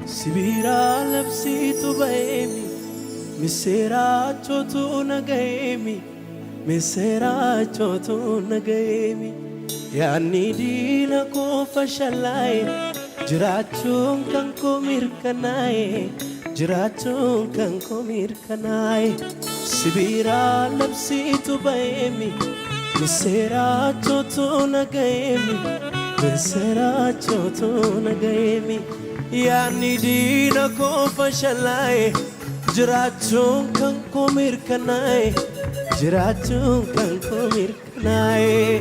Sibiira labsiitu ba'eemi, misiraachotu naga'eemi, misiraachotu naga'eemi. Yaanni diina koo fashalaa'e, jiraachuun kan koo mirkanaa'e, jiraachuun kan koo mirkanaa'e. Sibiira labsiitu ba'eemi, misiraachotu naga'eemi, misiraachotu naga'eemi. Yaanni diina koo fashalaa'e, jiraachuun kan koo mirkanaa'e, jiraachuun kan koo mirkanaa'e.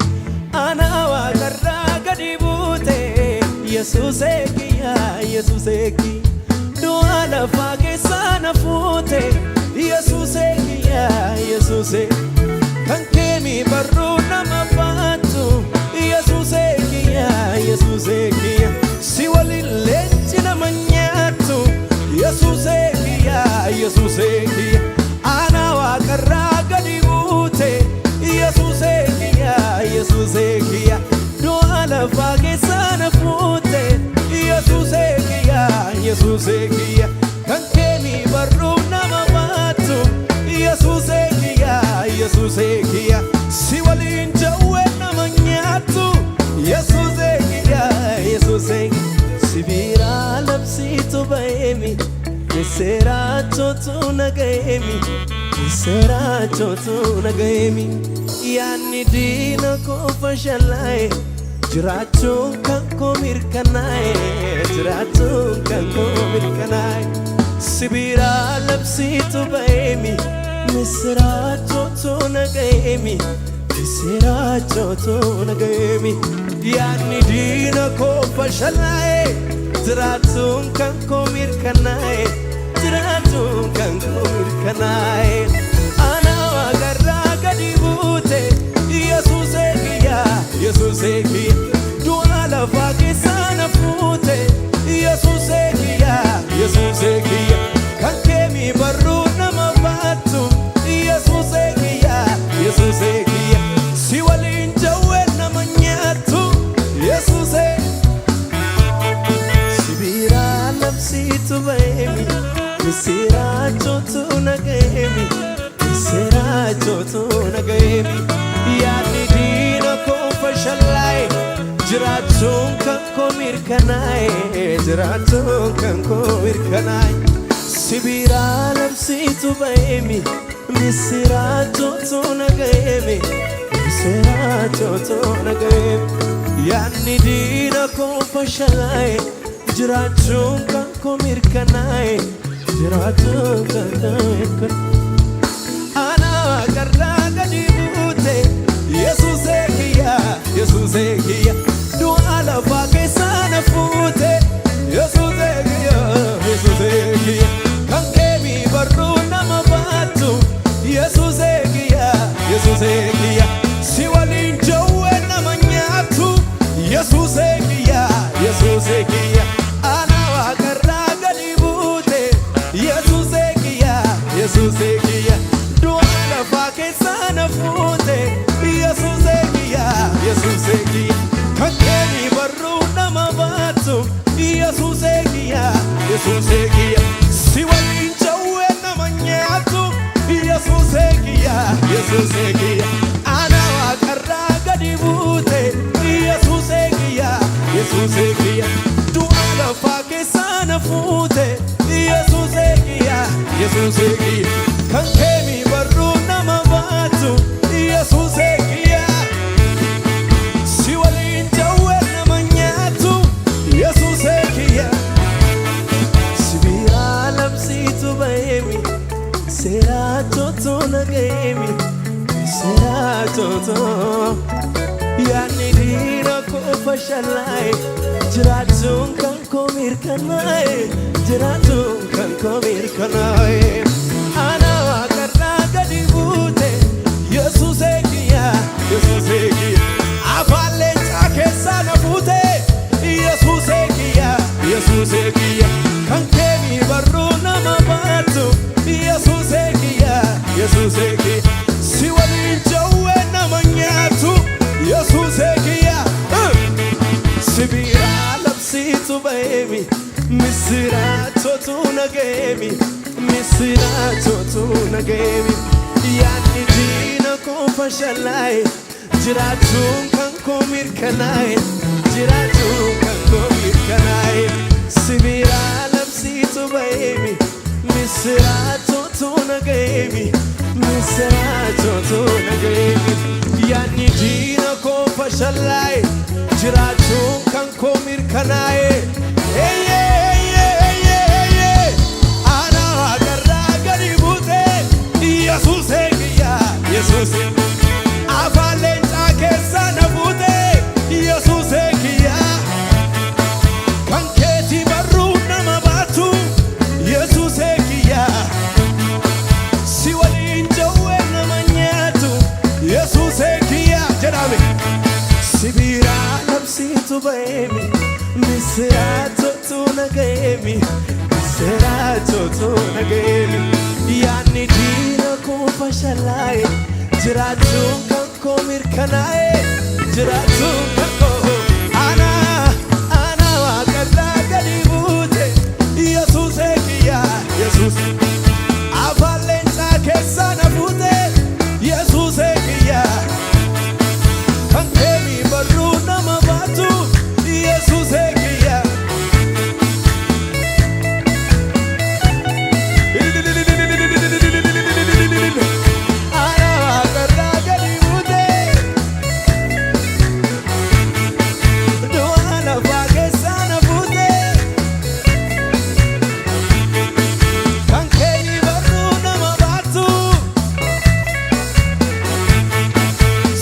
Ana waaqarraa gadi buute, Yesuusee kiyya, Yesuusee kiyya. Du'a lafaa keessaa na fuute, Yesuusee kiyya, Yesuusee. Kan keemi barruu nama baatu, Yesuusee kiyya, Yesuusee kiyya. Si waliin leenci nama nyaatu, Yesuusee kiyya, Yesuusee kiyya. Ana waaqarraa gadi buute, Yesuusee kiyya, Yesuusee kiyya. Du'a lafaa keessaa na fuute, Yesuusee kiyya, Yesuusee kiyya. Kan keemi barruu nama baatu, Yesuusee kiyya, Yesuusee kiyya. Si waliin jawwee nama nyaatu, Yesuusee kiyya, Yesuusee. Sibiira labsiitu ba'eemi, misiraachotu naga'eemi, misiraachotu naga'eemi. Yaanni diina koo fashalaa'e, jiraachuun kan koo mirkanaa'e, jiraachuun kan koo mirkanaa'e. Sibiira labsiitu ba'eemi, misiraachotu naga'eemi, misiraachotu naga'eemi. Yaanni diina koo fashalaa'e, jiraachuun kan koo mirkanaa'e, jiraachuun kan koo mirkanaa'e. Ana waaqarraa gadi buute, Yesuusee kiyya, Yesuusee kiyya. Du'a lafaa keessaa na fuute, Yesuusee kiyya, Yesuusee kiyya. Kan keemi barruu nama baatu, Yesuusee kiyya, Yesuusee kiyya. Si waliin jawwee nama nyaatu, Yesuusee. Sibiira labsiitu ba'eemi, misiraachotu naga'eemi, misiraachotu naga'eemi. Yaadni diina koo fashalaa'e, jiraachuun kan koo mirkanaa'e, jiraachuun kan koo mirkanaa'e. Sibiira labsiitu ba'eemi, misiraachotu naga'eemi, misiraachotu naga'eemi. Yaadni diina koo fashalaa'e, jiraachuun kan koo mirkanaa'e, jiraachuun kan koo mirkanaa'e. Ana waaqarraa gadi buute, Yesuusee kiyya, Yesuusee kiyya. Du'a lafaa keessaa na fuute, Yesuusee kiyya, Yesuusee kiyya. Kan keemi barruu nama baatu, Yesuusee kiyya, Yesuusee kiyya. Si waliin jawwee nama nyaatu, Yesuusee kiyya, Yesuusee kiyya. Ana waaqarraa gadi buute, Yesuusee kiyya, Yesuusee kiyya. Du'a lafaa keessaa na fuute, Yesuusee kiyya, Yesuusee kiyya. Kan keemi barruu nama baatu, Yesuusee kiyya, Yesuusee kiyya. Si waliin jawwee nama nyaatu, Yesuusee kiyya, Yesuusee kiyya. Ana waaqarraa gadi buute, Yesuusee kiyya, Yesuusee kiyya. Du'a lafaa keessaa na fuute, Yesuusee kiyya, Yesuusee kiyya. Kan keemi barruu nama baatu, Yesuusee kiyya. Si waliin jawwee nama nyaatu, Yesuusee kiyya. Sibiira labsiitu ba'eemi, misiraachotu naga'eemi, misiraachotu. Yaanni diina koo fashalaa'e, jiraachuun kan koo mirkanaa'e, jiraachuun kan koo mirkanaa'e. Ana waaqarraa gadi buute, Yesuusee kiyya, Yesuusee kiyya. Afaan leencaa keessaa na fuute, Yesuusee kiyya, Yesuusee kiyya. Kan keemi barruu nama baatu, Yesuusee kiyya, Yesuusee kiyya. Si waliin jawwee nama nyaatu, Yesuusee kiyya. naga'eemi, misiraachotu naga'eemi. Yaadni diina koo fashalaa'e, jiraachuun kan koo mirkanaa'e, jiraachuun kan koo mirkanaa'e. Sibiilaa labsiitu ba'eemi, misiraachotu naga'eemi, misiraachotu naga'eemi. Yaadni diina koo fashalaa'e, jiraachuun kan koo mirkanaa'e. Eeyyee, eeyyee, eeyyee, eeyyee. Ana waaqarraa gadi buute, Yesuusee kiyya, Yesuusee. Afaan leencaa keessaa na buute, Yesuusee kiyya. Kan keetii barruu nama baatu, Yesuusee kiyya. Si waliin jawwee nama nyaatu, Yesuusee kiyya jedhame. Sibiilaa labsiitu ba'eemi, misiraachotu naga'eemi, misiraachotu naga'eemi. Yaadni diina koo fashalaa'e, jiraachuun kan koo mirkanaa'e, jiraachuun kan koo. Ana, ana waaqarraa gadi buute, Yesuusee kiyya, Yesuus. Afaan leencaa keessaa na fuute, Yesuusee kiyya. Kan keemi barruu nama baatu, Yesuusee kiyya. Ana waaqarraa gadi buute, du'a lafaa keessaa na fuute. Kan keemi barruu nama baatu,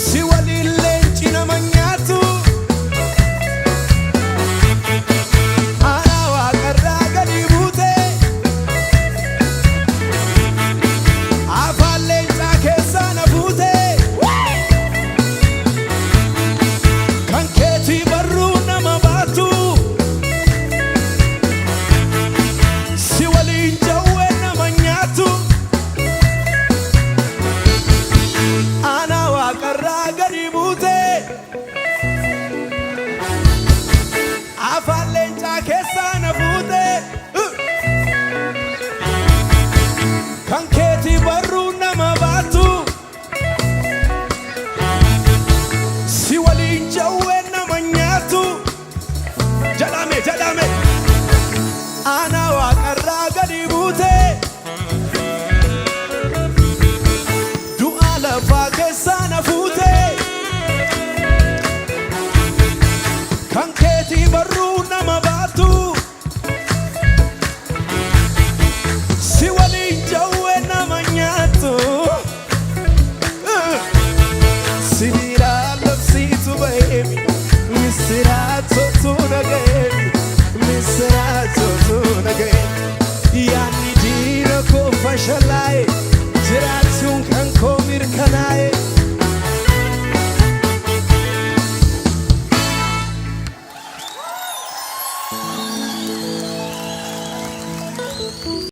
si waliin leenci nama nyaatu. Ana waaqarraa gadi buute, afaan leencaa keessaa na fuute. Kan keetii barruu nama baatu, si waliin jawwee nama nyaatu. Ana waaqarraa gadi buute.